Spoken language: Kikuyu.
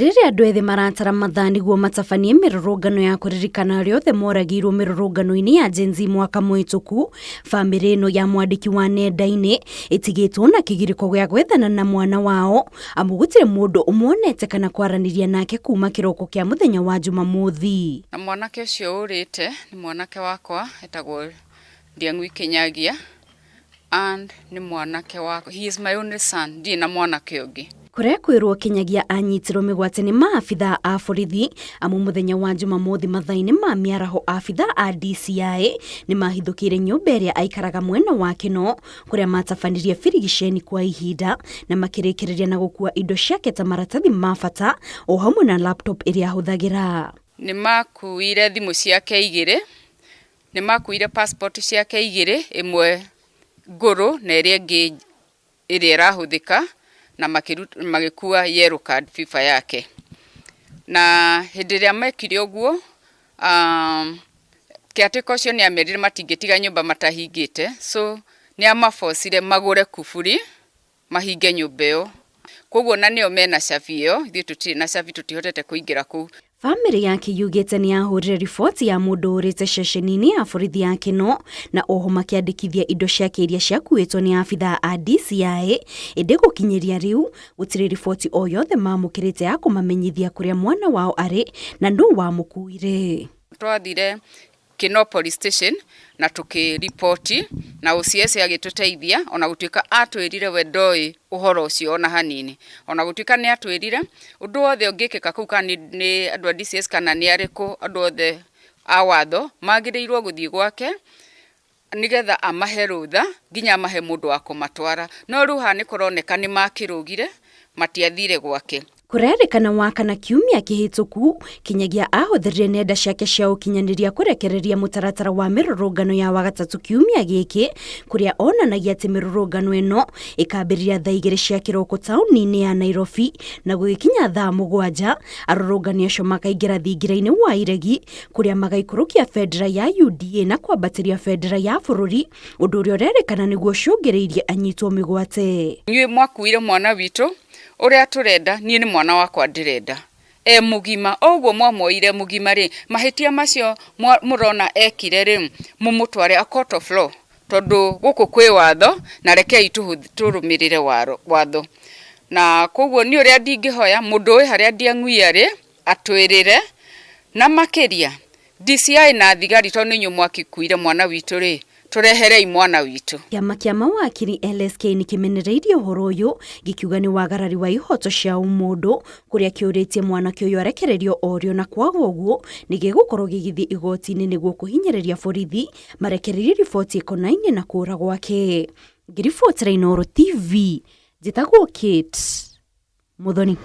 Rĩrĩa andũ ethĩ maratara mathaa nĩguo matabanie mĩrũrũngano ya kũririkana arĩa othe moragĩirwo mĩrũrũngano-inĩ ya Gen Z mwaka mũhĩtũku, bamĩrĩ ĩno ya mwandĩki wa nenda-inĩ ĩtigĩtwo na kĩgirĩko gĩa gwethana na mwana wao amu gũtirĩ mũndũ ũmuonete kana kwaranĩria nake kuma kĩroko kĩa mũthenya wa Jumamothi. Na mwanake ũcio ũrĩte nĩ mwanake wakwa etagwo Ndiang'ui Kinyagia and nĩ mwanake wakwa, he is my only son, ndirĩ na mwanake ũngĩ. Kũrekwĩrwo Kinyagia anyitirwo mĩgwate nĩ maabithaa a borithi amu mũthenya wa Jumamothi mathaa-inĩ ma mĩaraho abithaa a DCI nĩ mahithũkĩire nyũmba ĩrĩa aikaraga mwena wa Kĩno kũrĩa matabanirie birigiceni kwa ihinda na makĩrĩkĩrĩria na gũkua indo ciake ta maratathi ma bata o hamwe na laptop ĩrĩa ahũthagĩra. Nĩ makuire thimũ ciake igĩrĩ, nĩ makuire passport ciake igĩrĩ, ĩmwe ngũrũ na ĩrĩa ĩngĩ ĩrĩa ĩrahũthĩka na magĩkua yellow card FIFA yake. Na hĩndĩ ĩrĩa mekire ũguo, caretaker ũcio nĩ amerire matingĩtiga nyũmba matahingĩte, so nĩ amabocire magũre kuburi mahinge nyũmba ĩyo. Koguo na nĩo mena cabi ĩyo, ithuĩ tũtirĩ na cabi, tũtihotete kũingĩra kũu. Bamĩrĩ yake yugĩte nĩ yahũrire riboti ya mũndũ ũrĩte ceceni-inĩ ya borithi ya Kĩno na oho makĩandĩkithia indo ciake iria ciakuĩtwo nĩ abithaa a DCI, ĩndĩ gũkinyĩria rĩu gũtirĩ riboti o yothe mamũkĩrĩte ya kũmamenyithia kũrĩa mwana wao arĩ na nũ wamũkuire. Twathire Kĩno police station na tũkĩriboti na OCS agĩtũteithia ona gũtuĩka atwĩrire we ndoĩ ũhoro ũcio ona hanini, ona gũtuĩka nĩ atwĩrire ũndũ wothe ũngĩkĩka kũu kana nĩ andũ a DCS kana nĩ arĩkũ, andũ othe a watho magĩrĩirwo gũthiĩ gwake nĩgetha amahe rũtha nginya amahe mũndũ wa kũmatwara, no rĩu haha nĩ kũroneka nĩ makĩrũgire matiathire gwake. Kũrerĩkana Wakana kiumia kĩhĩtũku Kinyagia ahũthĩrire nenda ciake cia ũkinyanĩria kũrekereria mũtaratara wa mĩrũrũngano ya Wagatatũ kiumia gĩkĩ kũrĩa onanagia atĩ mĩrũrũngano ĩno ĩkambĩrĩria thaa 2 cia kĩroko taũni-inĩ ya Nairobi na gũgĩkinya thaa 7 arũrũngani acio makaingĩra thingira-inĩ wa Iregi kũrĩa magaikũrũkia bendera ya UDA na kwambatĩria bendera ya bũrũri, ũndũ ũrĩa ũrerĩkana nĩguo ũcũngĩrĩirie anyitwo mĩgwate. Inyuĩ mwakuire mwana witũ ũrĩa tũrenda, niĩ nĩ mwana wakwa ndĩrenda e mũgima, o ũguo mwamuoire mũgima rĩ, mahĩtia macio mũrona ekire rĩ, mũmũtware a court of law, tondũ gũkũ kwĩ watho na rekei tũrũmĩrĩre watho. Na koguo niĩ ũrĩa ndingĩhoya mũndũ ũĩ harĩa Ndiang'ui arĩ atwĩrĩre, na makĩria DCI na thigari, tondũ nĩ inyuĩ mwakĩkuire mwana witũ rĩ, tũreherei mwana witũ. Kĩama kĩa mawakiri LSK nĩ kĩmenereirie ũhoro ũyũ gĩkiuga nĩ wagarari wa ihoto cia ũmũndũ kũrĩa kĩũrĩtie mwanake ũyũ arekererio orĩo na kwaga ũguo nĩ gĩgũkorwo gĩgĩthiĩ igoti-inĩ nĩguo kũhinyĩrĩria borithi marekererie riboti ĩkonainie na kũũra gwake. Ngĩribotera Inooro TV, njĩtagwo Kate Muthoni.